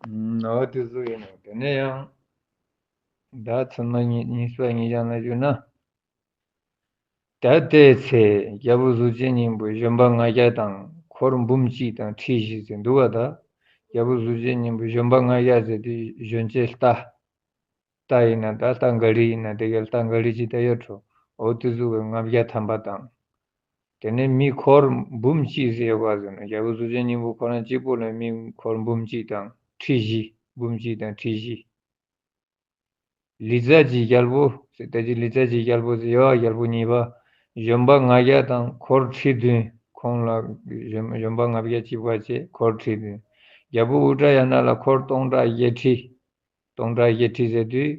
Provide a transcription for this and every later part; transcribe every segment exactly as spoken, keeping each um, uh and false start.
འོ་དེ་ཚོ་ཡིན་ནོ། དེ་ནས་ཡང་ད་ཚུལ་མ་གཉིས་གཉིས་པ་ཉིད་ཀྱང་ལ་བརྗོད་ན། ད་དེའི་ཚེ་རྒྱལ་པོ་གཟུགས་ཅན་སྙིང་པོ་བཞོན་པ་ལྔ་བརྒྱ་དང་འཁོར་འབུམ་གཅིག་དང་ཁྲི་བཞི་ཟེར་འདུག་བ། ད་རྒྱལ་པོ་གཟུགས་ཅན་སྙིང་པོ་བཞོན་པ་ལྔ་བརྒྱ་ཟེར་དུས་བཞོན་ཅེས་ལྟ། རྟ་ཡིན་ན་ད་རྟ་འགའ་རི་ཡིན་ན་དེ་གའི་རྟ་འགའ་རི་ཅིག་ད་ཡོད་འགྲོ། འོ་དེ་ཚོ་གི་ལྔ་བརྒྱ་ཐམ་པ་དང་། དེ་ནས་མི་འཁོར་འབུམ་གཅིག་ཟེར་ཡོད་པ་ཟེར་ན། རྒྱལ་པོ་གཟུགས་ཅན་སྙིང་པོ་ཁོ་རང་གཅིག་པོ་ལ་མི་འཁོར་འབུམ་གཅིག་དང་ཁྲི་བཞི། འབུམ་གཅིག་དང་ཁྲི་བཞི། ལི་ཙ་བྱིའི་རྒྱལ་པོ་ཟེར། ད་ཅི་ལི་ཙ་བྱིའི་རྒྱལ་པོ་ཟེར་ཡོད་པ། རྒྱལ་པོ་གཉིས་པ། བཞོན་པ་ལྔ་བརྒྱ་དང་འཁོར་ཁྲི་བདུན། ཁོང་ལ་བཞོན་བཞོན་པ་ལྔ་བརྒྱ་གཅིག་པ་བྱས་འཁོར་ཁྲི་བདུན། རྒྱལ་པོ་ཨུ་ཏྲ་ཡ་ན་ལ་འཁོར་སྟོང་ཕྲག་བརྒྱད་ཁྲི། སྟོང་ཕྲག་བརྒྱད་ཁྲི་ཟེར་དུས།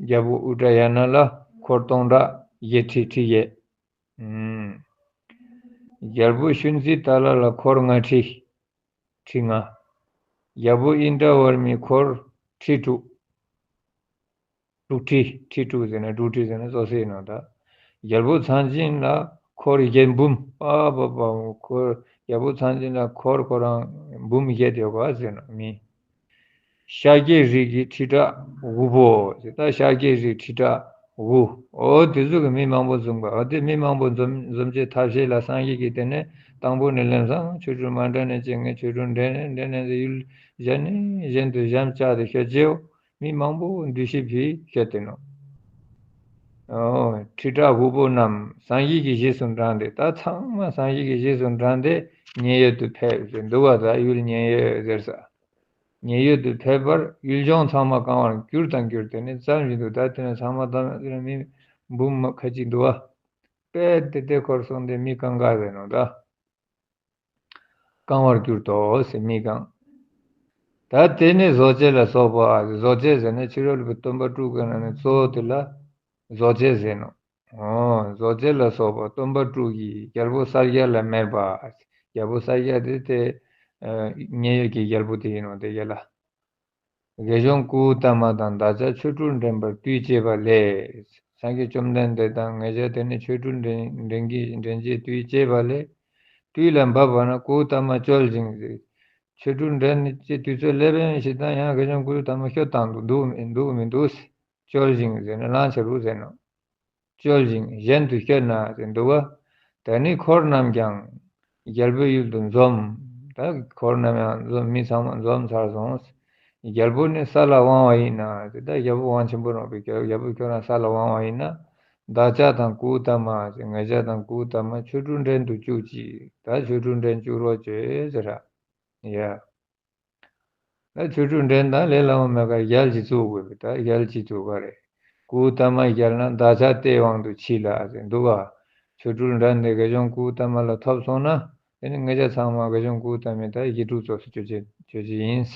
རྒྱལ་པོ་ཨུ་ཏྲ་ཡ་ན་ལ་འཁོར་སྟོང་ཕྲག་བརྒྱད་ཁྲི། ཁྲི་བརྒྱད། ཨུམ། རྒྱལ་པོ་ཤུན་ཙི་ཏ་ལ་ལ་འཁོར་ལྔ་ཁྲི། ཁྲི་ལྔ། རྒྱལ་པོ་ཨིནྡྲ་ཝརྨའི་འཁོར་ཁྲི་དྲུག། དྲུག་ཁྲི། ཁྲི་དྲུག་ཟེར་ན་དྲུག་ཁྲི་ཟེར་ན་སོ་སོའི་ནང་ད། རྒྱལ་པོ་ཚངས་སྦྱིན་ལ་འཁོར་བརྒྱད་འབུམ། ཨ་པ་པ། འཁོར་རྒྱལ་པོ་ཚངས་སྦྱིན་ལ་འཁོར་ཁོ་རང་འབུམ་བརྒྱད་ཡོད་པ་ཟེར་ན་མི། ཤཱཀྱའི་རིགས་ཀྱི་ཁྲི་ཕྲག་དགུ་པོ་ཟེར། ད་ཤཱཀྱའི་རིགས་ཁྲི་ཕྲག་དགུ། འོ་དེ་ཚོ་གི་མི་མང་པོ་འཛོམས་པ། འོ་དེ་མི་མང་པོ་འཛོམས་འཛོམས་བྱེད་ཐབས་ཤེས་ལ་སངས་རྒྱས་ཀྱིས་དེ་ནས་དང་པོ་ནས་ལམ་སང་ཆོ་འཕྲུལ་མཎྜལ་ནས་བྱེད། ངས་ཆོ་འཕྲུལ་འགྲན་ནས་འགྲན་ནས་ཡུལ་གཞན་ནས་གཞན་དུ་གཞན་བཅག་སྟེ་ཤོད་ཅེའོ། མི་མང་པོ་འདུ་ཤེས་ཕི་ཤོད་དེ་ནོ། ཨོ། ཁྲི་ཕྲག་དགུ་པོ་རྣམས་སངས་རྒྱས་ཀྱི་རྗེས་སུ་འབྲངས་ཏེ། ད་ཚང་མ་སངས་རྒྱས་ཀྱི་རྗེས་སུ་འབྲངས་ཏེ་མཉན་ཡོད་དུ་ཕེབས་ཟེར་འདུག་བ། ད་ཡུལ་མཉན་ཡོད་ཟེར་ས། མཉན་ཡོད་དུ་ཕེབས་པར་ཡུལ་ལྗོངས་ཚང་མ་གང་བར་གྱུར་དང་གྱུར། དེ་ནས་ཙམ་ཞིག་འདུག་ད་དེ་ནས་ཚང་མ་ཙམ་དེ་ནས་མི་འབུམ་མ་ཁ་ཅིག་འདུག་བ། དཔེ་དེ་དེ་འཁོར་སོང་སྟེ་མི་གང་ག་ཟེར་ནོ་ད། གང་བར་གྱུར་ཏོ་ཟེར། མི་གང་། ད་དེ་ནས་བཟོ་བྱེད་ལ་སོགས་པ། བཟོ་བྱེད་ཟེར་ན་ཕྱི་རོལ་པའི་སྟོན་པ་དྲུག་གི་ནང་ནས་གཙོ་བོ་དེ་ལ་བཟོ་བྱེད་ཟེར་ནོ། ཨོ། བཟོ་བྱེད་ལ་སོགས་པ་སྟོན་པ་དྲུག་གིས་རྒྱལ་པོ་གསལ་རྒྱལ་ལ་སྨྲས་པ། རྒྱལ་པོ་གསལ་རྒྱལ་དེ་དེ་མཉན་ཡོད་ཀྱི་རྒྱལ་པོ་དེ་ཡིན་ནོ། དེ་རྒྱལ་ལ། དགེ་སྦྱོང་ཀུ་ཏ་མ་དང་བདག་ཅག་ཆོ་འཕྲུལ་འགྲན་པར་དུས་བྱས་པ་ལས། སངས་རྒྱས་བཅོམ་ལྡན་འདས་དང་ང་ཅག་དེ་ནས་ཆོ་འཕྲུལ་འགྲན་འགྲན་གྱི་འགྲན་བྱེད་དུས་བྱས་པ་ལས། དུས་ལ་བབ་པ་ན་ཀུ་ཏ་མ་སྐྱོལ་ཞིང་ཟེར། ཆོ་འཕྲུལ་འགྲན་བྱེད་དུས་ཚོད་སླེབས་པའི་ཞིག་དང་ཡང་དགེ་སྦྱོང་ཀུ་ཏ་མ་ཤོད་དང་འདུག་འདུག་མི་འདུག་སྐྱོལ་ཞིང་ཟེར་ན་བླང་བྱ་རུ་ཟེར་ནོ། སྐྱོལ་ཞིང་གཞན་དུ་བསྐྱོད་ན་ཟེར་འདུག་བ། ད་ནི་འཁོར་རྣམས་ཀྱང་རྒྱལ་པོའི་ཡུལ་དུ་འཛོམས། ད་འཁོར་རྣམས་ཡང་འཛོམས། མི་ཚང་མ་འཛོམས་ཚར་སོང་། རྒྱལ་པོ་ནི་ས་ལ་དབང་བ་ཡིན་ན་ཟེར། ད་རྒྱལ་པོ་དབང་ཆེན་པོ་རང་བའི་རྒྱལ་རྒྱལ་པོ་ཁྱོད་རང་ས་ལ་དབང་བ་ཡིན་ན། བདག་ཅག་དང་ཀུ་ཏ་མ་ཟེར། ང་ཅག་དང་ཀུ་ཏ་མ་ཆོ་འཕྲུལ་འགྲན་དུ་བཅུག་ཅིག་ད་ཆོ་འཕྲུལ་འགྲན་བཅུག་རོགས་བྱོས་ཟེར་ར། ཡ། ད་ཆོ་འཕྲུལ་འགྲན་དང་ལས་སླ་མོ་མེད་ཀ། རྒྱལ་གྱིས་བཙུགས་དགོས་པས། ད་རྒྱལ་གྱིས་བཙུགས་པ་རེད། ཀུ་ཏ་མ་རྒྱལ་ན་བདག་ཅག་སྟེས་དབང་དུ་མཆིས་ལ་ཟེར་འདུག་ག། ཆོ་འཕྲུལ་འགྲན་དེ་དགེ་སྦྱོང་ཀུ་ཏ་མ་ལ་ཐོབ་སོང་ན། དེ་ནི་ང་ཅག་ཚང་མ་དགེ་སྦྱོང་ཀུ་ཏ་མའི་ད་ཡིག་དྲུག་ཚོགས་སུ་བཅོ་བྱེད་བཅོ་བྱེད་ཡིན།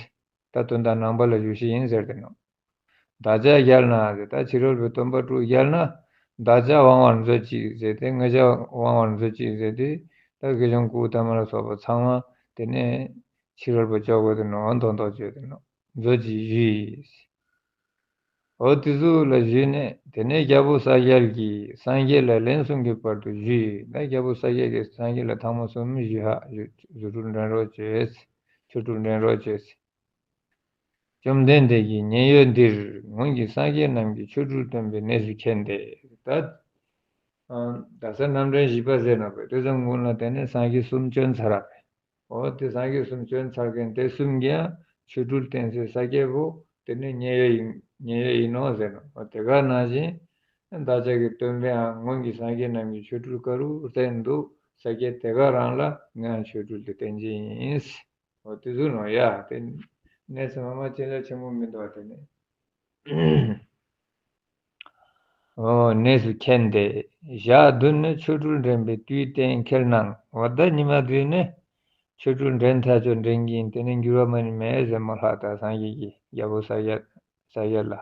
ད་དོན་དག་ནང་པ་ལ་བཞུགས་ཤིག་ཡིན་ཟེར་ཏེ་ནོ། བདག་ཅག་རྒྱལ་ན་ཟེར། ད་ཕྱི་རོལ་པའི་སྟོན་པ་དྲུག་རྒྱལ་ན། བདག་ཅག་དབང་བར་མཛོད་ཅིག་ཟེར་ཏེ། ང་ཅག་དབང་བར་མཛོད་ཅིག་ཟེར་ཏེ། ད་དགེ་སྦྱོང་ཀུ་ཏ་མ་ལ་སོགས་པ་ཚང་མ་དེ་ནས་ཕྱི་རོལ་པ་བཅོ་དགོས་དེ་ནོ། མདོག་མདོག་བཅོས་དེ་ནོ། མཛོད་ཅིག་ཞུས། འོ་དེ་ཚོ་ལ་ཞུས་ནས་དེ་ནས་རྒྱལ་པོ་གསལ་རྒྱལ་གྱིས་སངས་རྒྱས་ལ་ལན་གསུམ་གྱི་བར་དུ་ཞུས། ད་རྒྱལ་པོ་གསལ་རྒྱལ་གྱིས་སངས་རྒྱས་ལ་ཐེངས་མ་གསུམ་ཞུས། ཧ། རྫུ་འཕྲུལ་འགྲན་རོགས་བྱོས། ཆོ་འཕྲུལ་འགྲན་རོགས་བྱོས། བཅོམ་ལྡན་འདས་ཀྱིས་མཉན་ཡོད་འདིར་སྔོན་གྱི་སངས་རྒྱས་རྣམས་ཀྱིས་ཆོ་འཕྲུལ་སྟོན་པའི་གནས་སུ་མཁྱེན་ཏེ། ད་ད་ས་རྣམ་འདྲེན་བཞི་པ་ཟེར་ན་བས། དེ་ཙམ་སྔོན་ལ་དེ་ནས་སངས་རྒྱས་གསུམ་བྱོན་ཚར་བས། འོ་དེ་སངས་རྒྱས་གསུམ་བྱོན་ཚར་མཁན་དེ་གསུམ་གྱིས་ཡང་ཆོ་འཕྲུལ་བསྟན་སའི་ས་སྐྱ་པོ་དེ་ནི་མཉན་ཡོད་ཡིན། མཉན་ཡོད་ཡིན་ནོ་ཟེར་ནོ། འོ་དེ་ག་ནང་བཞིན་བདག་ཅག་གི་སྟོན་པའང་སྔོན་གྱི་སངས་རྒྱས་རྣམས་ཀྱིས་ཆོ་འཕྲུལ་ག་རུ་བསྟན་འདུག་ས་སྐྱ་དེ་ག་རང་ལ་ངའང་ཆོ་འཕྲུལ་དེ་བསྟན་གྱི་ཡིན། འོ་དེ་ཚོ་ནོ་ཡ། དེ་གནས་ཚུལ་མ་མ་ཅི་འདྲ་ཆེན་པོ་མི་འདུག་བ་དེ་ནི། འོ་གནས་སུ་མཁྱེན་ཏེ། ཞག་བདུན་ནི་ཆོ་འཕྲུལ་འགྲན་པའི་དུས་གཏན་འཁེལ་གནང་། འོ་ད་ཉི་མ་བདུན་ནི་ཆོ་འཕྲུལ་འགྲན་ཐག་ཆོད་འགྲན་གྱིན། དེ་ནི་འགྱུར་བ་མ་ནི་མེད་ཟེར་མོ་ལྷག་ད་སངས་རྒྱས་ཀྱིས་རྒྱལ་པོ་གསལ་རྒྱལ་གསལ་རྒྱལ་ལ།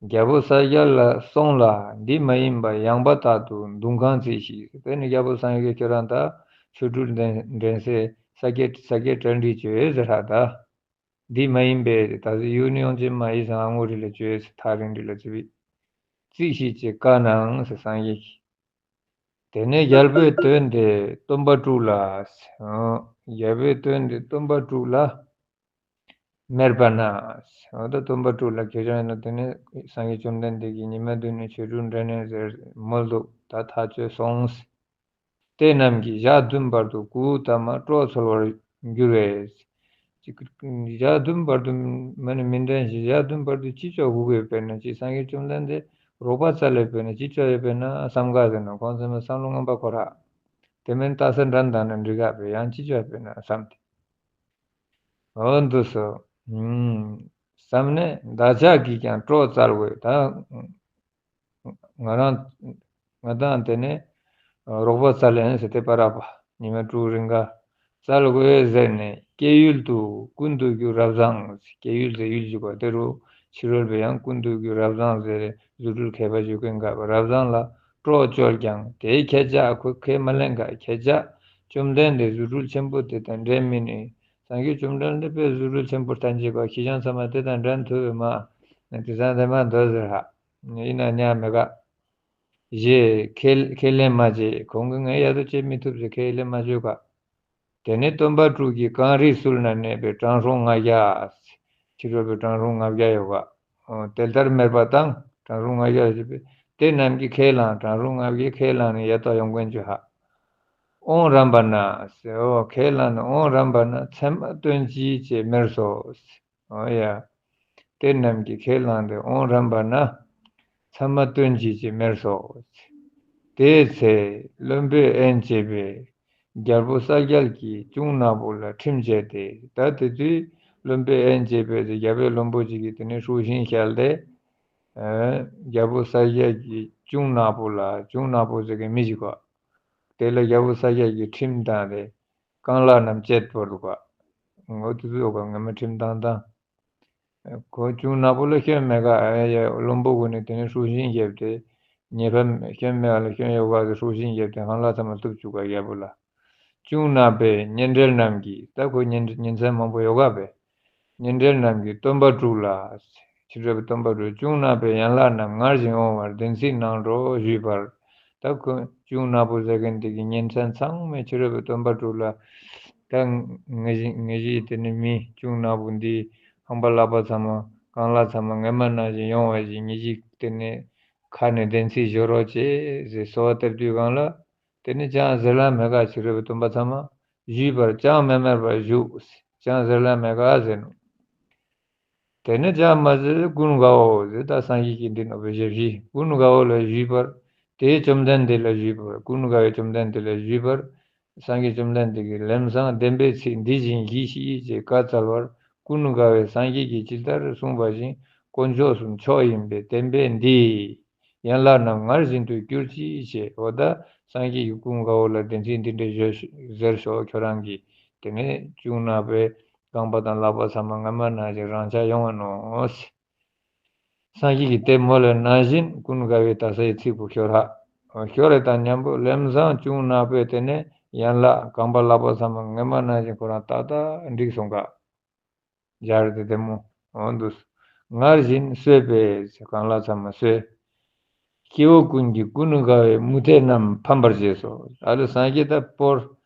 རྒྱལ་པོ་གསལ་རྒྱལ་ལ་སོང་ལ། འདི་མ་ཡིན་པ་ཡངས་པ་དག་ཏུ་འདུ་ཁང་བརྩིགས་ཤིག་དེ་ནི་རྒྱལ་པོ་སངས་རྒྱས་ཁྱོད་རང་ད་ཆོ་འཕྲུལ་འགྲན་འགྲན་སའི་ས་སྐྱ་ས་སྐྱ་གྲ་སྒྲིག་བྱོས་ཟེར་ཧ་ད། འདི་མ་ཡིན་པའི་ད་གཟོད་ཡུལ་ནི་ཡོང་ཅིག་མ་ཡིན་ཟེར། ཨ་ངོ་རི་ལ་བྱོས་ཟེར། ཐག་རིང་རི་ལ་བྱོས། བརྩིགས་ཤིག་ཅེས་བཀའ་གནང་ཟེར་སངས་རྒྱས་ཀྱིས། དེ་ནས་རྒྱལ་པོའི་དོན་དེ་སྟོན་པ་དྲུག་ལ། ཨོ། རྒྱལ་པོའི་དོན་དེ་སྟོན་པ་དྲུག་ལ་སྨྲས་པ་ན། འོ་ད་སྟོན་པ་དྲུག་ལ་ཁྱེད་རང་ཡིན་ན་དེ་ནས་སངས་རྒྱས་བཅོམ་ལྡན་འདས་ཀྱིས་ཉི་མ་བདུན་ནས་ཆོ་འཕྲུལ་འགྲན་ནས་ཟེར་མོལ་འདུག་ད་ཐག་ཆོད་སོང་། དེ་རྣམས་ཀྱིས་ཞག་བདུན་བར་དུ་གཽ་ཏ་མ་སྲོག་འཚོལ་བར་འགྱུར་བས། ཅིག་ཞག་བདུན་བར་དུ་མ་ནི་མི་འདྲེན་ཞིང་ཞག་བདུན་བར་དུ་ཅི་ལྕོགས་དགོས་ཡོད་པས་ན། ཅིག་སངས་རྒྱས་བཅོམ་ལྡན་འདས་རོགས་པ་བཙལ་ཡོད་པས་ན་ཅི་ལྕོགས་ཡོད་པས་ན་བསམ་ག་ཟེར་ན། ཁོང་ཚོ་མི་བསམ་བློ་ངན་པ་ཁོ་ར། དེ་མིན་ལྟ་ས་འགྲན་བཏང་ན་འགྲིག་ག་བས་ཡང་ཅི་ལྕོགས་ཡོད་པས་ན་བསམ་སྟེ། འོ་འདུག་སོ། ཨུམ། བསམ་ནས་བདག་ཅག་གིས་ཀྱང་སྲོག་བཙལ་དགོས་ད། ང་རང་ང་དང་དེ་ནས་རོགས་པ་བཙལ་ཡིན་ཟེར་ཏེ་པ་ར་པ་ཉི་མ་དྲུག་རིང་ག་བཙལ་དགོས་ཟེར་ནས་སྐྱེ་ཡུལ་དུ་ཀུན་ཏུ་རྒྱུ་རབ་བཟང་། སྐྱེ་ཡུལ་ཟེར་ཡུལ་ཞིག་གོ་དེ་རུ་ཕྱི་རོལ་པའི་ཡང་ཀུན་ཏུ་རྒྱུ་རབ་བཟང་ཟེར་རྫུ་འཕྲུལ་མཁས་པ་ཞིག་ཀུན་དགའ་བ་རབ་བཟང་ལ་སྲོག་བཅོལ་ཀྱང་དེའི་ཁྱེད་ཅག་ཁོ་ཁས་མ་ལེན་ག་ཁྱེད་ཅག་བཅོམ་ལྡན་འདས་རྫུ་འཕྲུལ་ཆེན་པོ་དེ་དང་འགྲན་མི་ནུས། སངས་རྒྱས་བཅོམ་ལྡན་འདས་དཔེ་རྫུ་འཕྲུལ་ཆེན་པོ་ལྟ་འཇིག་པ་ཁྱི་སྤྱང་ཚང་མ་དེ་དང་འགྲན་ཐུབ་པས་མ། དེ་ཚང་དེ་མ་འདོད་ཟེར་ཧ། ཡིན་ན་ཉག་མེད་ག་ཞེས་ཁས་ཁས་ལེན་མ་བྱེད། ཁོང་གིས་ངས་ཡ་དོ་བྱེད་མི་ཐུབ་ཟེར་ཁས་ལེན་མ་བྱོས་ག་དེ་ནས་སྟོན་པ་དྲུག་གིས་གངས་རིའི་ཟུར་ན་གནས་པའི་དྲང་སྲོང་ལྔ་བརྒྱ། ཕྱི་རོལ་པའི་དྲང་སྲོང་ལྔ་བརྒྱ་ཡོད་ག་དེ་ལྟར་སྨྲས་པ་དང་དྲང་སྲོང་ལྔ་བརྒྱ་ཞེས་པས་དེ་རྣམས་ཀྱིས་ཁས་བླངས། དྲང་སྲོང་ལྔ་བརྒྱས་ཁས་བླངས་ནས་ཡ་དོ་ཡོང་མཁན་བྱོས་ཧ། དབོན་རམ་པ་ན་ཟེར། འོ་ཁས་བླངས་ནས་དབོན་རམ་པ་ན་མཚན་མ་སྟོན་ཅིག་ཅེས་སྨྲས་སོ། འོ་ཡ། དེ་རྣམས་ཀྱིས་ཁས་བླངས་ཏེ་དབོན་རམ་པ་ན་མཚན་མ་སྟོན་ཅིག་ཅེས་སྨྲས་སོ། དེའི་ཚེ་བློན་པོས་དབྱེན་བྱས་པས་རྒྱལ་པོ་གསལ་རྒྱལ་གྱིས་གཅུང་ནག་པོ་ལ་ཁྲིམས་བཅད་དེ། ད་དེ་དུས་བློན་པོས་དབྱེན་བྱས་པས་རྒྱལ་པོའི་བློན་པོ་ཅིག་གིས་དེ་ནས་ཧྲུའུ་ཤིང་བཤལ་ཏེ། ཨ། རྒྱལ་པོ་གསལ་རྒྱལ་གྱིས་གཅུང་ནག་པོ་ལ། གཅུང་ནག་པོ་ཟེར་མཁན་མི་ཞིག་གོ། དེ་ལ་རྒྱལ་པོ་གསལ་རྒྱལ་གྱིས་ཁྲིམས་བཏང་སྟེ་རྐང་ལག་རྣམས་བཅད་པར་འདུག་ག་འོ་དེ་ཚོ་ག་ངོ་མ་ཁྲིམས་བཏང་བཏང་། ཁོ་གཅུང་ནག་པོ་ལ་སྐྱོན་མེད་ག་ཨེ་ཡ་བློན་པོ་ཀུན་ནས་དེ་ནས་ཧྲུའུ་ཤིང་བརྒྱབ་སྟེ། ཉེས་པ་སྐྱོན་མེད་པ་ལ་སྐྱོན་ཡོད་ག་ཟེར་ཧྲུའུ་ཤིང་བརྒྱབ་སྟེ་རྐང་ལག་ཚང་མ་གཏུབ་བཅུག་ག་རྒྱལ་པོ་ལ། གཅུང་ནག་པོའི་གཉེན་འབྲེལ་རྣམས་ཀྱིས། ད་ཁོ་གཉེན་གཉེན་ཚན་མང་པོ་ཡོད་ག་པས། གཉེན་འབྲེལ་རྣམས་ཀྱིས་སྟོན་པ་དྲུག་ལ། ཕྱི་རོལ་པའི་སྟོན་པ་དྲུག་གཅུང་ནག་པོའི་ཡན་ལག་རྣམས་སྔར་བཞིན་འོང་བར་བདེན་ཚིག་གནང་རོགས་ཞུས་པར། ད་ཁོ་གཅུང་ནག་པོ་ཟེར་མཁན་དེ་གི་གཉེན་ཚན་ཚང་མས་ཕྱི་རོལ་པའི་སྟོན་པ་དྲུག་ལ། ད་ངེད་གཉིས་ངེད་གཉིས་དེ་ནི་མི་གཅུང་ནག་པོ་འདིའི་ཁང་པ་ལག་པ་ཚང་མ་རྐང་ལག་ཚང་མ་སྔ་མ་ནང་བཞིན་ཡོང་བ་ཞིག་ངེད་གཉིས་དེ་ནི་ཁ་ནས་བདེན་ཚིག་ཞུ་རོགས་བྱེད་ཟེར་གསོལ་བ་བཏབ་དུས་སྒང་ལ། དེ་ནི་ཅང་ཟེར་ལ་མེད་ག་ཕྱི་རོལ་པའི་སྟོན་པ་ཚང་མ་ཞུས་པར་ཅང་མི་སྨྲ་བར་བཞུགས། ཅང་ཟེར་ལ་མེད་ག་ཟེར་ནོ། དེ་ནི་ཅང་མ་ཟེར་ཀུན་དགའ་བོ་ཟེར། ད་སངས་རྒྱས་ཀྱིས་འདི་ནོ་བའི་ཞབས་ཕྱི་ཀུན་དགའ་བོ་ལ་ཞུས་པར། དེས་བཅོམ་ལྡན་འདས་ལ་ཞུས་པར། ཀུན་དགའ་བོས་བཅོམ་ལྡན་འདས་ལ་ཞུས་པར། སངས་རྒྱས་བཅོམ་ལྡན་འདས་ཀྱིས་ལམ་སང་བདེན་པའི་ཚིག་འདི་བཞིན་བགྱིས་ཤིག་ཅེས་བཀའ་སྩལ་བར། ཀུན་དགའ་བོས་སངས་རྒྱས་ཀྱིས་ཇི་ལྟར་གསུངས་པ་བཞིན་དཀོན་མཆོག་གསུམ་མཆོག་ཡིན་པས་བདེན་པས་འདི་ཡི་ཡན་ལག་རྣམས་སྔར་བཞིན་དུ་གྱུར་ཅིག་ཅེས། འོ་ད་སངས་རྒྱས་ཀྱིས་ཀུན་དགའ་བོ་ལ་བདེན་ཚིག་འདི་འདྲ་ཞུ་ཟེར་ཤོག་ཁྱོད་རང་གིས་དེ་ནས་གཅུང་ནག་པོའི་རྐང་པ་དང་ལག་པ་ཚང་མ་སྔ་མ་ནང་བཞིན་རང་འཇགས་ཡོང་བ་ནོ། སངས་རྒྱས་ཀྱིས་དེ་མོལ་བའི་ནང་བཞིན་ཀུན་དགའ་བོས་ད་ས་ཡི་ཚིག་པོ་ཤོར་ཧ། ཤོར་རེ་དང་མཉམ་པོ་ལམ་སང་གཅུང་ནག་པོས་དེ་ནས་ཡན་ལག་རྐང་པ་ལག་པ་ཚང་མ་སྔ་མ་ནང་བཞིན་ཁོ་རང་ཏག་ཏག་འགྲིག་སོང་ག་སྦྱར་ཏེ་བདེ་མོ་འོང་དུས། སྔར་བཞིན་གསོས་པས་རྐང་ལག་ཚང་མ་གསོས། སྐྱེ་བོ་ཀུན་གྱིས་ཀུན་དགའ་བོའི་མུ་སྟེགས་རྣམས་ཕམ་པར་བྱས་སོ། ཨ་ལོ་སངས་རྒྱས་ད་པོར་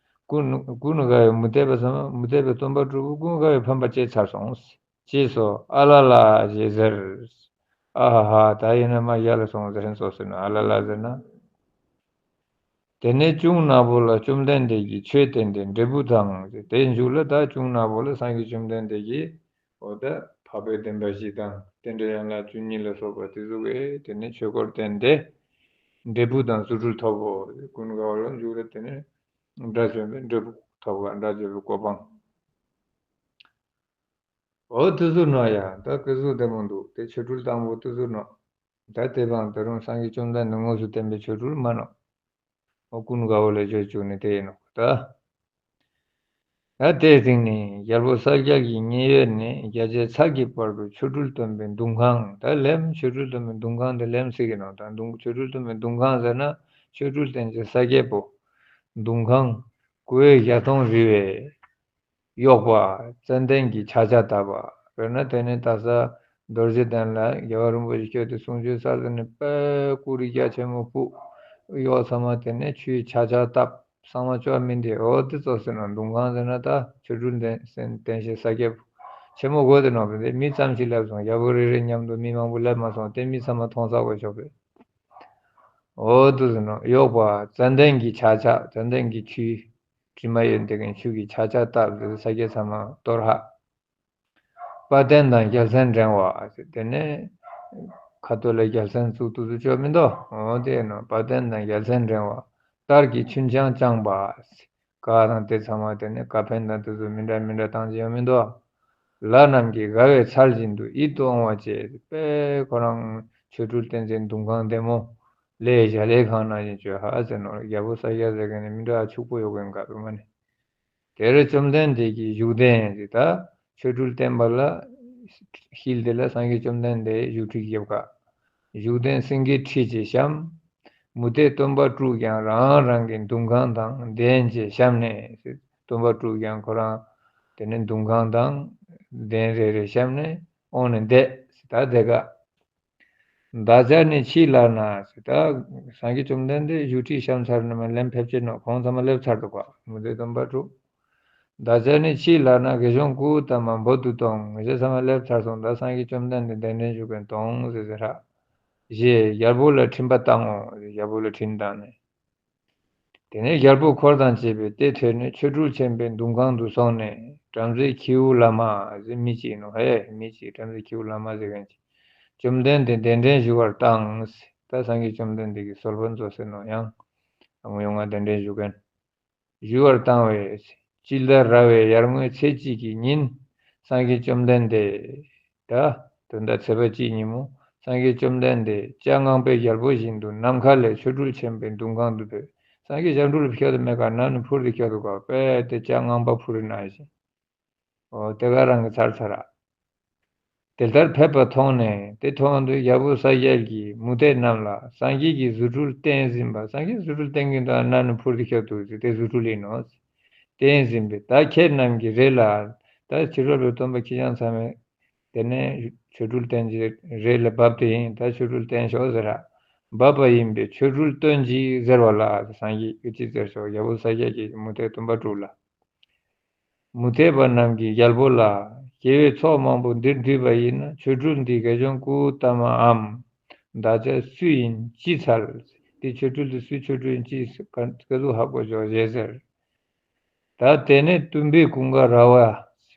ཀུན་ཀུན་དགའ་བོའི་མུ་སྟེགས་པ་ཚང་མ་མུ་སྟེགས་པའི་སྟོན་པ་དྲུག་པོ་ཀུན་དགའ་བོས་ཕམ་པར་བྱས་ཚར་སོང་། ཅེས་སོ། ཨ་ལ་ལ་ཞེས་ཟེར། ཨ་ཧ་ཧ། ད་ཡིན་ན་མ་ཡ་ལ་སོང་ཟེར་ཧན་སོ་ཟེར་ན་ཨ་ལ་ལ་ཟེར་ན། དེ་ནས་གཅུང་ནག་པོ་ལ་བཅོམ་ལྡན་འདས་ཀྱིས་ཆོས་བསྟན་ཏེ་འབྲས་བུ་དང་། དེའི་མཇུག་ལ་ད་གཅུང་ནག་པོ་ལ་སངས་རྒྱས་བཅོམ་ལྡན་འདས་ཀྱིས་འོ་ད་འཕགས་པའི་བདེན་པ་བཞི་དང་རྟེན་འབྲེལ་ཡན་ལག་བཅུ་གཉིས་ལ་སོགས་པ་དེ་ཚོ་གིས་དེ་ནས་ཆོས་འཁོར་བསྟན་ཏེ་འབྲས་བུ་དང་རྫུ་འཕྲུལ་ཐོབ་བོ། ཀུན་དགའ་བོ་ལ་མཇུག་ལ་དེ་ནས་དགྲ་བཅོམ་པའི་འབྲས་བུ་ཐོབ་ག་དགྲ་བཅོམ་པའི་གོ་འཕང་། འོ་དེ་ཚོ་ནོ་ཡ། ད་སྐུ་གཟུགས་བདེ་མོ་འདུག་དེ་ཆོ་འཕྲུལ་དང་པོ་དེ་ཚོ་ནོ། ད་དེ་བང་ད་རུང་སངས་རྒྱས་བཅོམ་ལྡན་འདས་དངོས་སུ་བསྟན་པའི་ཆོ་འཕྲུལ་མ་ནོ། འོ་ཀུན་དགའ་བོ་ལ་བརྗོད་བཅུག་ནས་དེ་ཡིན་ནོ་ད། ད་དེའི་སྟེང་ནས་རྒྱལ་པོ་གསལ་རྒྱལ་གྱི་མཉན་ཡོད་ནས་རྒྱ་ཆེ་ཚར་གྱི་བར་དུ་ཆོ་འཕྲུལ་སྟོན་པའི་གདུང་ཁང་། ད་ལེམ་ཆོ་འཕྲུལ་སྟོན་པའི་གདུང་ཁང་དེ་ལེམ་ཟེར་གི་ནོ། ད་གདུང་ཆོ་འཕྲུལ་སྟོན་པའི་གདུང་ཁང་ཟེར་ན་ཆོ་འཕྲུལ་བསྟན་བྱེད་ས་སྐྱའི་པོ། གདུང་ཁང་། གོས་བཞི་སྟོང་རི་བས། གཡོགས་པ། ཙན་དན་གྱི་ཆ་བྱད་བཏབ་པ། དཔེར་ན་དེ་ནས་ད་ས་རྡོ་རྗེ་གདན་ལ་རྒྱལ་བ་རིན་པོ་ཆེ་སྐྱོད་དེ་གསུང་ཆོས་ས་ལ་ནི་དཔལ་སྐུ་རིས་རྒྱ་ཆེན་མོ་ཕུབ། གཡོག་ཚང་མ་དེ་ནས་ཆུའི་ཆག་ཆག་བཏབ། གསང་བ་བཅོ་མི་འདི་འོ་དེ་ཚོ་ཟེར་ན་འདུན་ཁང་ཟེར་ན་ད་ཆོ་འཕྲུལ་བསྟན་བསྟན་བྱེད་ས་སྐྱ་ཆེན་མོ་དགོས་དེ་ནོ། དེ་མི་ཙམ་ཞིག་སླེབས་སོང་། རྒྱལ་པོ་རེ་རེ་མཉམ་དུ་མི་མང་པོ་སླེབས་མ་སོང་། དེ་མི་ཚང་མ་མཐོང་ས་དགོས་ཆོག་པས། འོ་དེ་ཟེར་ནོ། གཡོག་པ་ཙན་དན་གྱི་ཆག་ཆག་ཙན་དན་གྱི་ཆུའི་དྲི་མ་ཡོད་དེ་གན་ཆུ་གི་ཆག་ཆག་བཏབ་དེ་ས་སྐྱ་ཚང་མ་གཏོར་ཧ། དཔལ་ལྡན་དང་རྒྱལ་མཚན་འགྲེང་བ། དེ་ནས་ཁ་ཐུག་ལ་རྒྱལ་མཚན་བཙུགས་དུས་སུ་ཆོག་མི་འདུག་འོ་དེ་ནོ། དཔལ་ལྡན་དང་རྒྱལ་མཚན་འགྲེང་བ། གཏར་གྱི་ཆུན་འཕྱང་བཅངས་པ། ག་དང་དེ་ཚང་མ་དེ་ནས་ག་ཕན་དང་དེ་ཚོ་མི་འདྲ་མི་འདྲ་བཏང་གི་ཡོད་མི་འདུག་ལྷ་རྣམས་ཀྱིས་དགའ་བའི་ཚལ་བཞིན་དུ་ཡིད་དུ་འོང་བ་བཅས། དཔེ་ཁོ་རང་ཆོ་འཕྲུལ་བསྟན་སའི་འདུན་ཁང་བདེ་མོ་ལས་གཞལ་ཡས་ཁང་ནང་བཞིན་བྱོས་ཧ་ཟེར་ནོ། རྒྱལ་པོ་ས་སྐྱ་ཟེར་མཁན་ནི་མི་འདྲ་ཕྱུག་པོ་ཡོད་མཁན་ག་བོད་མ་ནི། དེར་བཅོམ་ལྡན་འདས་ཀྱིས་བཞུགས་གདན་ཟེར། ད་ཆོ་འཕྲུལ་བསྟན་པ་ལ་ཤིལ་དེ་ལ་སངས་རྒྱས་བཅོམ་ལྡན་འདས་བཞུགས་ཁྲི་རྒྱབ་ཁ། བཞུགས་གདན་སེང་གེའི་ཁྲི་ཅེས་བཤམས། མུ་སྟེགས་སྟོན་པ་དྲུག་ཀྱང་རང་རང་གི་འདུན་ཁང་དང་གདན་བཅས་བཤམས་ནས་ཟེར། སྟོན་པ་དྲུག་ཀྱང་ཁོ་རང་དེ་ནས་འདུན་ཁང་དང་གདན་རེ་རེ་བཤམས་ནས་འོང་ནས་བསྡད་ཟེར། ད་དེ་ག་བདག་ཅག་ནི་ཕྱིས་ལགས་ན་ཟེར། ད་སངས་རྒྱས་བཅོམ་ལྡན་འདས་བཞུགས་ཁྲི་བཤམས་ཚར་ནས་མ་ལན་ཕེབས་ཅེས་ནོ། ཁོང་ཚང་མ་སླེབས་ཚར་འདུག་ག་མུ་སྟེགས་སྟོན་པ་དྲུག་བདག་ཅག་ནི་ཕྱིས་ལགས་ན་དགེ་སྦྱོང་སྐུ་དམ་མ་འབུར་དུ་ཐོན། ངེད་ཅག་ཚང་མ་སླེབས་ཚར་སོང་། ད་སངས་རྒྱས་བཅོམ་ལྡན་འདས་གདན་འདྲེན་ཞུ་མཁན་ཐོན་ཟེར་ཟེར་ཧ། ཞེས་རྒྱལ་པོ་ལ་འཕྲིན་པ་བཏང་ངོ་། རྒྱལ་པོ་ལ་འཕྲིན་བཏང་ནས། དེ་ནས་རྒྱལ་པོ་འཁོར་དང་བཅས་པས་དེ་ཐོས་ནས་ཆོ་འཕྲུལ་ཆེན་པོའི་འདུན་ཁང་དུ་སོང་ནས། བྲམ་ཟེ་ཁྱེའུ་བླ་མ་ཟེར་མི་གཅིག་ནོ། ཧེ་མི་གཅིག་བྲམ་ཟེ་ཁྱེའུ་བླ་མ་ཟེར་མཁན་གཅིག་བཅོམ་ལྡན་འདས་གདན་འདྲེན་ཞུ་བར་བཏང་། ད་སངས་རྒྱས་བཅོམ་ལྡན་འདས་ཀྱི་གསོལ་བ་མཛོད་ཟེར་ནོ། ཡང་ངུ་ཡོང་ང་གདན་འདྲེན་ཞུ་མཁན། ཞུ་བར་བཏང་བས། ཅི་ལྟར་ར་བའི་ཡར་ངོའི་ཚེས་གཅིག་གི་ཉིན། སངས་རྒྱས་བཅོམ་ལྡན་འདས། ད་དོན་དག་ཚེས་པ་གཅིག་ཉིན་མོ་སངས་རྒྱས་བཅོམ་ལྡན་འདས་སྤྱན་སྔ་པའི་རྒྱལ་པོ་བཞིན་དུ་ནམ་མཁའ་ལས་ཆོ་འཕྲུལ་ཆེན་པོའི་འདུན་ཁང་དུ་ཕེབས། སངས་རྒྱས་སྤྱན་འཕྲུལ་ཕྱག་ཏུ་མེད་ཀ་ནམ་ནས་འཕུར་ཏེ་ཁྱོད་དུ་ག་པས་དེ་སྤྱན་སྔ་པ་འཕུར་རེ་ན་བཞིན། འོ་དེ་ག་རང་གི་ཚར་ཚར་ར། དེ་ལྟར་ཕེབས་པ་མཐོང་ནས། དེ་མཐོང་དུས་རྒྱལ་པོ་ས་སྐྱ་གིས་མུ་སྟེགས་རྣམས་ལ་སངས་རྒྱས་ཀྱིས་རྫུ་འཕྲུལ་བསྟན་ཟིན་པ། སངས་རྒྱས་རྫུ་འཕྲུལ་བསྟན་གྱིན་དུ་ནམ་ནས་འཕུར་ཏེ་ཁྱོད་དུ་ཟེར་དེ་རྫུ་འཕྲུལ་ཡིན་ནོ། བསྟན་ཟིན་པས་ད་ཁྱེད་རྣམས་ཀྱི་རེ་ལ། ད་ཕྱི་རོལ་པའི་སྟོན་པ་ཁྱེད་རང་ཚང་མས་དེ་ནས་ཆོ་འཕྲུལ་བསྟན་གྱི་རེ་ལ་བབས་ཏེ་ཡིན། ད་ཆོ་འཕྲུལ་བསྟན་ཤོག་ཟེར་ར། བབས་པ་ཡིན་པས་ཆོ་འཕྲུལ་སྟོན་ཅིག་ཟེར་བ་ལ། སངས་རྒྱས་ཀྱིས་ཅི་ཟེར་ཤོག་རྒྱལ་པོ་ས་སྐྱ་གིས་མུ་སྟེགས་སྟོན་པ་དྲུག་ལ། མུ་སྟེགས་པ་རྣམས་ཀྱིས་རྒྱལ་པོ་ལ། དགེ་བའི་ཚོགས་མང་པོ་འདིར་འདུས་པ་ཡིན་ན། ཆོ་འཕྲུལ་འདི་དགེ་སྦྱོང་ཀུ་ཏ་མའམ། བདག་ཅག་སུ་ཡིན་ཅི་འཚལ། འདི་ཆོ་འཕྲུལ་འདི་སུའི་ཆོ་འཕྲུལ་ཡིན་ཅི་ག་ཟུག་ཧ་གོ་ཆོག་ཞེས་ཟེར། ད་དེ་ནས་གཏུམ་པའི་ཀུན་དགའ་ར་བ།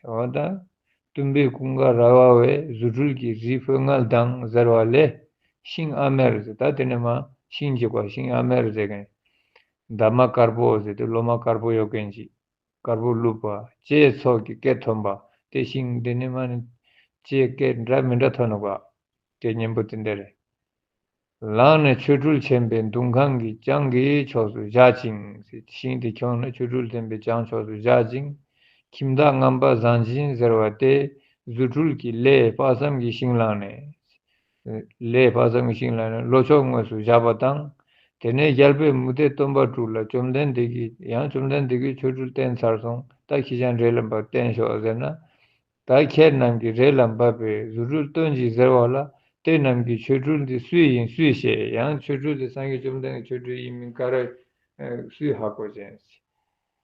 འོ་ད་གཏུམ་པའི་ཀུན་དགའ་ར་བ་བས་རྫུ་འཕྲུལ་གྱི་རིགས་སྤོས་ངད་ལྡང་ཟེར་བ་ལས། ཤིང་ཨ་མེར་ཟེར། ད་དེ་ནས་མ་ཤིང་གཅིག་པ་ཤིང་ཨ་མེར་ཟེར་མཁན། འདབ་མ་དཀར་པོ་ཟེར་ཏེ་ལོ་མ་དཀར་པོ་ཡོད་མཁན་ཅིག་དཀར་པོ་བླུགས་པ། ལྕེའི་ཚོགས་ཀྱི་སྐད་ཐོན་པ། དེ་ཤིང་འདི་ནི་མ་ནི་ལྕེའི་སྐད་འདྲ་མི་འདྲ་ཐོན་ནོ་ག་དེ་སྙན་པོ་དེ་འདྲ་རེད། ལངས་ནས་ཆོ་འཕྲུལ་ཆེན་པོའི་འདུན་ཁང་གི་གྱང་གི་ཕྱོགས་སུ་བཞག་ཅིང་། ཤིང་དེ་ཁྱོངས་ནས་ཆོ་འཕྲུལ་ཆེན་པོའི་གྱང་ཕྱོགས་སུ་བཞག་ཅིང་། ཁྱིམ་བདག་རྔམ་པ་བཟང་སྦྱིན་ཟེར་བ་དེ་རྫུ་འཕྲུལ་གྱི་ལས་དཔག་བསམ་གྱི་ཤིང་བླངས་ནས། ལས་དཔག་བསམ་གྱི་ཤིང་ལ་ནི་ལྷོ་ཕྱོགས་ངོས་སུ་བཞག་པ་དང་། དེ་ནས་རྒྱལ་པོས་མུ་སྟེགས་སྟོན་པ་དྲུག་ལ། བཅོམ་ལྡན་འདས་ཀྱིས་ཡང་བཅོམ་ལྡན་འདས་ཀྱིས་ཆོ་འཕྲུལ་བསྟན་ཚར་སོང་། ད་ཁྱེད་ཅག་རེ་ལ་བབས་བསྟན་ཤོག་ཟེར་ན། ད་ཁྱེད་རྣམས་ཀྱི་རེ་ལ་བབས་པས་རྫུ་འཕྲུལ་སྟོན་ཅིག་ཟེར་བ་ལ། དེ་རྣམས་ཀྱི་ཆོ་འཕྲུལ་འདི་སུའི་ཡིན་སུས་ཤེས། ཡང་ཆོ་འཕྲུལ་འདི་སངས་རྒྱས་བཅོམ་ལྡན་གྱི་ཆོ་འཕྲུལ་ཡིན་མིན་ག་རེ་སུས་ཧ་གོ་ཅན།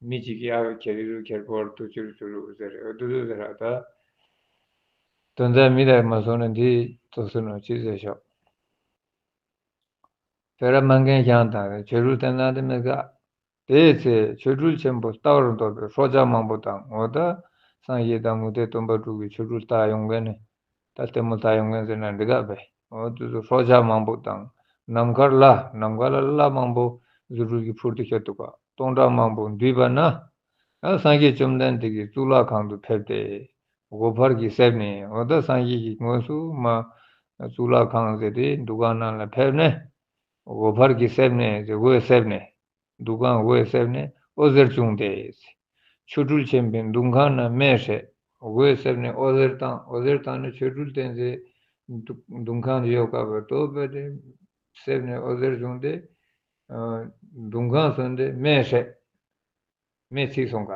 མི་གཅིག་གིས་ཨ་ཁྱེར་རི་རུ་ཁྱེར་ཕོར་དུ་ཅུ་རུ་ཅུ་རུ་ཟེར་རེད། འོ་དུ་དུ་ཟེར་ར་ད། དོན་དག་མི་ལ་མ་སོང་ན་འདི་ཙོགས་སུ་ནོ་ཅི་ཟེར་ཤོག་དཔེ་ར་མ་མཁན་ཞང་དང་ཆོ་འཕྲུལ་བསྟན་ན་དེ་མི་དགའ། དེའི་ཚེ་ཆོ་འཕྲུལ་ཆེན་པོ་ལྟ་བར་འདོད་པའི་ཧྲོ་ཇ་མང་པོ་དང་། འོ་ད་སངས་རྒྱས་དང་མུ་སྟེགས་སྟོན་པ་དྲུག་གི་ཆོ་འཕྲུལ་ལྟ་ཡོང་མཁན་ནི། ད་ལྟད་མོ་ལྟ་ཡོང་མཁན་ཟེར་ན་འདི་ག་བས། འོ་དུ་དུ་ཧྲོ་ཇ་མང་པོ་དང་། ནམ་མཁར་ལྷ། ནམ་མཁའ་ལ་ལྷ་མང་པོ་རྫུ་འཕྲུལ་གྱིས་འཕུར་ཏེ་ཁྱབ་འདུག་ག་སྟོང་ཕྲག་མང་པོ་འདུས་པ་ན། ཨ་སངས་རྒྱས་བཅོམ་ལྡན་འདས་ཀྱི་གཙུག་ལག་ཁང་དུ་ཕེབས་ཏེ། སྒོ་འཕར་གྱིས་བསེབས་ནས། འོ་ད་སངས་རྒྱས་ཀྱི་དངོས་སུ་མ་གཙུག་ལག་ཁང་ཟེར་ཏེ་འདུ་ཁང་ནང་ལ་ཕེབས་ནས། སྒོ་འཕར་གྱིས་བསེབས་ནས་ཟེར། སྒོས་བསེབས་ནས། འདུ་ཁང་སྒོས་བསེབས་ནས་འོད་ཟེར་བྱུང་སྟེ། ཆོ་འཕྲུལ་ཆེན་པོའི་འདུན་ཁང་ན་མེ་ཧྲེག་སྒོས་བསེབས་ནས་འོད་ཟེར་བཏང་། འོད་ཟེར་བཏང་ནས་ཆོ་འཕྲུལ་བསྟན་སའི་འདུ་འདུན་ཁང་ཡོད་དཀའ་བར་དོ་བས་ཏེ་བསེབས་ནས་འོད་ཟེར་བྱུང་སྟེ། འདུན་ཁང་སོན་ཏེ་མེ་ཧྲེག་མེ་ཚིག་སོང་ག་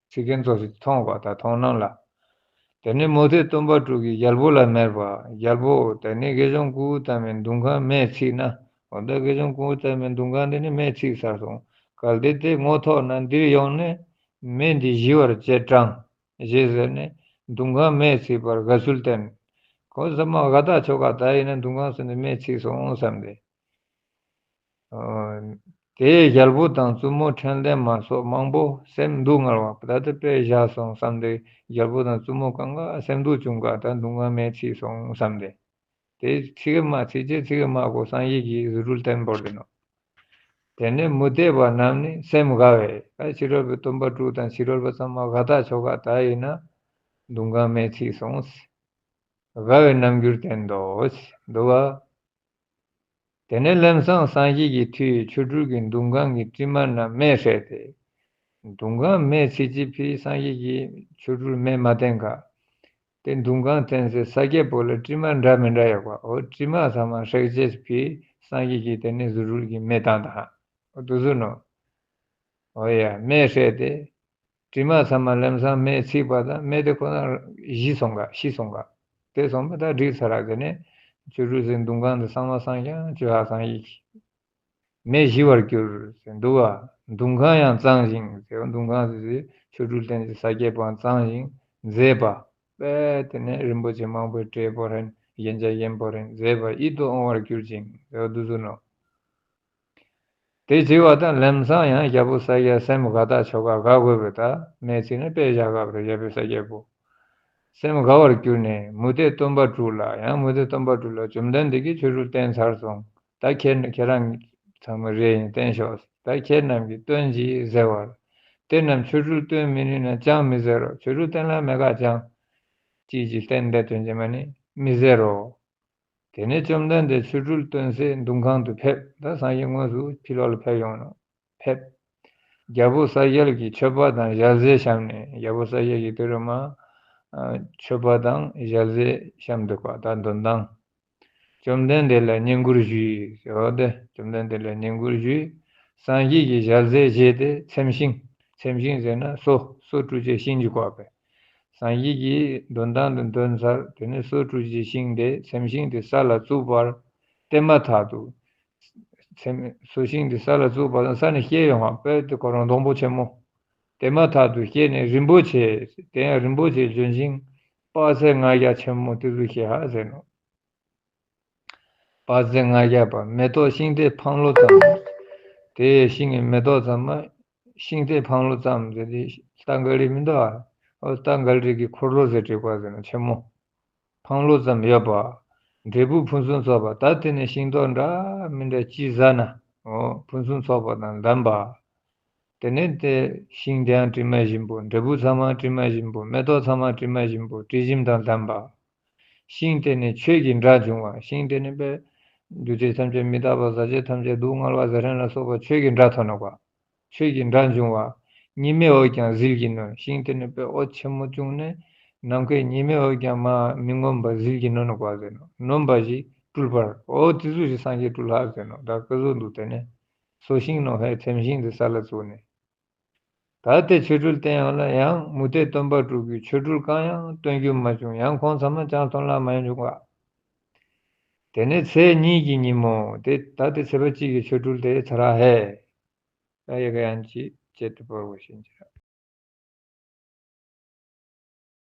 ཚིག་མཁན་ཚོ་ཞིག་མཐོང་བ་དང་མཐོང་སྣང་ལ། དེ་ནས་མུ་སྟེགས་སྟོན་པ་དྲུག་གིས་རྒྱལ་པོ་ལ་སྨྲས་པ། རྒྱལ་པོ། དེ་ནས་དགེ་སྦྱོང་ཀུ་ཏ་མའི་འདུན་ཁང་མེས་ཚིག་ན། འོ་ད་དགེ་སྦྱོང་ཀུན་བཏབ་མའི་འདུན་ཁང་དེ་ནི་མེས་ཚིག་ཚར་སོང་། གལ་ཏེ་དེ་ངོ་ཐོག་ན་འདིར་ཡོང་ནས་མེ་འདི་ཞི་བར་བྱེད་དྲང་། ཞེས་ཟེར་ནས་འདུན་ཁང་མེས་ཚིག་པར་དགའ་ཚུལ་བསྟན། ཁོང་ཚང་མ་དགའ་ཐག་ཆོད་ག་ད་ཡིན་ན་འདུན་ཁང་ཟེར་ནས་མེས་ཚིག་སོང་བསམ་སྟེ། དེས་རྒྱལ་པོ་དང་བཙུན་མོ་ཁྲེལ་ལྡན་མ་སོགས་མང་པོ་སེམས་སྡུག་བསྔལ་བ། ད་ལྟ་དཔེ་བཞག་སོང་བསམ་སྟེ། རྒྱལ་པོ་དང་བཙུན་མོ་གང་ག་སེམས་སྡུག་བྱུང་ག་ད་འདུན་ཁང་མེས་ཚིག་སོང་བསམ་སྟེ། དེ་ཚིག་གི་མ་ཚིག་ཅེས་ཚིག་གི་མ་གོ་སངས་རྒྱས་ཀྱིས་རྫུ་འཕྲུལ་བསྟན་བོར་ཏེ་ནོ། དེ་ནས་མུ་སྟེགས་པ་རྣམས་ནི་སེམས་དགའ་བས། ཨ་ཕྱི་རོལ་པའི་སྟོན་པ་དྲུག་དང་ཕྱི་རོལ་པ་ཚང་མ་དགའ་ཐག་ཆོད་ག་ད་ཡིན་ན་འདུན་ཁང་མེས་ཚིག་སོང་། དགའ་བའི་རྣམ་འགྱུར་བསྟན་ཏོ། འདུག་ག་དེ་ནས་ལམ་སང་སངས་རྒྱས་ཀྱི་མཐུས་ཆོ་འཕྲུལ་གྱི་འདུན་ཁང་གི་སྤྲིན་མ་རྣམས་མེ་བསྲེགས་ཏེ། འདུན་ཁང་མེས་ཚིག་ཅེས་ཕིའི་སངས་རྒྱས་ཀྱིས་ཆོ་འཕྲུལ་མེ་མ་བསྟན་ག་དེ་འདུན་ཁང་བསྟན་སའི་ས་སྐྱ་པོ་ལ་སྤྲིན་མ་འདྲ་མི་འདྲ་ཡོད་པ། འོ་སྤྲིན་མ་ཚང་མ་བསྲེག་ཅེས་ཕིའི་སངས་རྒྱས་ཀྱིས་དེ་ནས་རྫུ་འཕྲུལ་གྱི་མེ་བཏང་དང་། འོ་དུ་ཟུར་ནོ། འོ་ཡ་མེ་བསྲེགས་ཏེ། དྲི་མ་ཚང་མ་ལམ་སང་མེས་ཚིག་པ་དང་མེ་དེ་ཁོ་ན་ཞི་སོང་ག་ཤི་སོང་ག་དེ་སོང་པ་ད་འགྲིག་ཚར་ར་དེ་ནས་ཆོ་འཕྲུལ་ཟེར་འདུན་ཁང་དུ་གསང་བ་གསང་ཀྱང་ཆོས་ཧ་སང་ཡིག་མེ་ཞི་བར་གྱུར་ཟེར་འདུག་བ། འདུན་ཁང་ཡང་གཙང་ཞིང་ཟེར་བ་འདུན་ཁང་དུ་ཆོ་འཕྲུལ་བསྟན་ཏེ་ས་སྐྱ་པོའང་གཙང་ཞིང་མཛེས་པ། པས་དེ་ནས་རིན་པོ་ཆེ་མང་པོའི་སྤྲས་པོ་རེན་རྒྱན་ཆ་གཡན་པོ་རེན་མཛེས་པ་ཡིད་དུ་འོང་བར་གྱུར་ཅིང་ཟེར་བ་འདུག་ཟེར་ནོ། དེ་བྱས་པ་དང་ལམ་སང་ཡང་རྒྱལ་པོ་ས་སྐྱ་སེམས་དགའ་ཐག་ཆོད་ག་དགའ་དགོས་པས་ད་མེས་ཚིག་ནི་དཔེ་བཞག་ག་རྒྱལ་པོ་ས་སྐྱ་པོ། སེམས་དགའ་བར་གྱུར་ནས་མུ་སྟེགས་སྟོན་པ་དྲུག་ལ་ཡང་མུ་སྟེགས་སྟོན་པ་དྲུག་ལ་བཅོམ་ལྡན་འདས་ཀྱིས་ཆོ་འཕྲུལ་བསྟན་ཚར་སོང་། ད་ཁྱེད་ཁྱེད་རང་ཚང་མ་རེ་ཡིན་བསྟན་ཤོག་ད་ཁྱེད་རྣམས་ཀྱིས་སྟོན་ཅིག་ཟེར་བར། དེ་རྣམས་ཆོ་འཕྲུལ་སྟོན་མི་ནུས་ན་ཅང་མི་ཟེར་རོ། ཆོ་འཕྲུལ་བསྟན་ལ་མེད་ག་ཅང་། ཅིག་ཅིག་བསྟན་བསྡད་དོན་ཅི་མ་ནི་མི་ཟེར་རོ། དེ་ནས་བཅོམ་ལྡན་འདས་ཆོ་འཕྲུལ་སྟོན་སའི་འདུན་ཁང་དུ་ཕེབས། ད་སངས་རྒྱས་དངོས་སུ་ཕྱི་ལོགས་ལ་ཕེབས་ཡོང་ནོ། ཕེབས། རྒྱལ་པོ་ས་སྐྱ་གིས་མཆོད་པ་དང་ཞལ་ཟས་བཤམས་ནས་རྒྱལ་པོ་ས་སྐྱ་གིས་དེ་རུ་མ། མཆོད་པ་དང་ཞལ་ཟས་བཤམས་འདུག་པ་ད་འདོན་ཐང་། བཅོམ་ལྡན་འདས་ལ་བསྙེན་བཀུར་ཞུས་ཟེར་བ་དེ་བཅོམ་ལྡན་འདས་ལ་བསྙེན་བཀུར་ཞུས། སངས་རྒྱས་ཀྱིས་ཞལ་ཟས་བཞེས་ཏེ་ཚེམས་ཤིང་། ཚེམས་ཤིང་ཟེར་ན་སོ་སོ་བཀྲུ་བྱའི་ཤིང་གི་བཀོད་པས། སངས་རྒྱས་ཀྱིས་འདོན་ཐང་དུ་འདོན་ཚར་དེ་ནས་སོ་བཀྲུ་བྱའི་ཤིང་དེ་ཚེམས་ཤིང་དེ་ས་ལ་བཙུགས་པར་བལྟས་མ་ཐག་ཏུ། ཚེམས་སོ་ཤིང་དེ་ས་ལ་བཙུགས་པ་དང་ས་ནས་བསྐྱལ་ཡོང་བ་དཔེ་དེ་ཁོ་རང་སྡོང་པོ་ཆེན་མོ། བལྟས་མ་ཐག་ཏུ་བསྐྱལ་ནས་རིན་པོ་ཆེ། དེ་ཡང་རིན་པོ་ཆེ་ལྗོན་ཤིང་དཔག་ཚད་ལྔ་བརྒྱ་ཆེན་མོ་དེ་ཚོ་ཞེས་ཧ་ཟེར་ནོ། དཔག་ཚད་ལྔ་བརྒྱ་པ་མེ་ཏོག་ཤིང་རྟའི་འཕང་ལོ་ཙམ། དེ་ཤིང་གི་མེ་ཏོག་ཙམ་མ། ཤིང་རྟའི་འཕང་ལོ་ཙམ་ཟེར་དེ་རྟ་འགའ་རེ་མི་འདུག་ཨ། ཨོ་རྟ་འགའ་རེ་གི་འཁོར་ལོ་ཟེར་བྲིས་པ་ཟེར་ན་ཆེན་མོ། འཕང་ལོ་ཙམ་ཡོད་པ། འབྲས་བུ་ཕུན་སུམ་ཚོགས་པ་ད་དེ་ནི་ཤིང་ཏོག་འདྲ་མི་འདྲ་ཅི་ཟ་ན། ཨོ་ཕུན་སུམ་ཚོགས་པ་དང་ལྡན་པ། དེ་ནས་དེ་ཤིང་དེའང་དྲི་མ་ཞིམ་པོ། འབྲས་བུ་ཚང་མ་དྲི་མ་ཞིམ་པོ། མེ་ཏོག་ཚང་མ་དྲི་མ་ཞིམ་པོ། དྲི་ཞིམ་དང་ལྡན་པ། ཤིང་དེ་ནི་ཆོས་ཀྱི་སྒྲ་འབྱུང་བ། ཤིང་དེ་ནི་དཔེ། འདུ་བྱེད་ཐམས་ཅད་མི་རྟག་པ། ཟག་བཅས་ཐམས་ཅད་སྡུག་བསྔལ་བ་ཟེར་མཁན་ལ་སོགས་པ་ཆོས་ཀྱི་སྒྲ་ཐོན་ནོ་ག་ཆོས་ཀྱི་སྒྲ་འབྱུང་བ། ཉི་མའི་འོད་ཀྱང་ཟིལ་གྱིས་གནོན། ཤིང་དེ་ནི་དཔེ་འོད་ཆེན་མོ་བྱུང་ནས་ནམ་མཁའི་ཉི་མའི་འོད་ཀྱང་མ་མི་ངོམས་པར་ཟིལ་གྱིས་གནོན་ནོ་ག་ཟེར་ནོ། གནོན་པ་ཞིག་སྤྲུལ་པར་འོ་དེ་ཚོ་ཞིག་སངས་རྒྱས་སྤྲུལ་ལྷག་ཟེར་ནོ། ད་སྐུ་གཟུགས་འདུག་དེ་ནས་སོ་ཤིང་ནོ་ཧའི་ཚེམས་ཤིང་དེ་ས་ལ་བཙུགས་ནས། ད་དེ་ཆོ་འཕྲུལ་བསྟན་ཡང་ལ་ཡང་མུ་སྟེགས་སྟོན་པ་དྲུག་གིས་ཆོ་འཕྲུལ་གང་ཡང་སྟོན་རྒྱུ་མ་བྱུང་། ཡང་ཁོང་ཚང་མ་ཅང་སྟོན་ལ་མ་ཡོང་བྱུང་བ། དེ་ནས་ཚེས་གཉིས་ཀྱི་ཉིན་མོ་དེ་ད་དེ་ཚེས་པ་གཅིག་གི་ཆོ་འཕྲུལ་དེ་ཚར་ར་ཧེ། ད་ཡ་ག་ཡང་ཅི་བྱེད་དུ་བོར་བ་བཞིན་གྱི།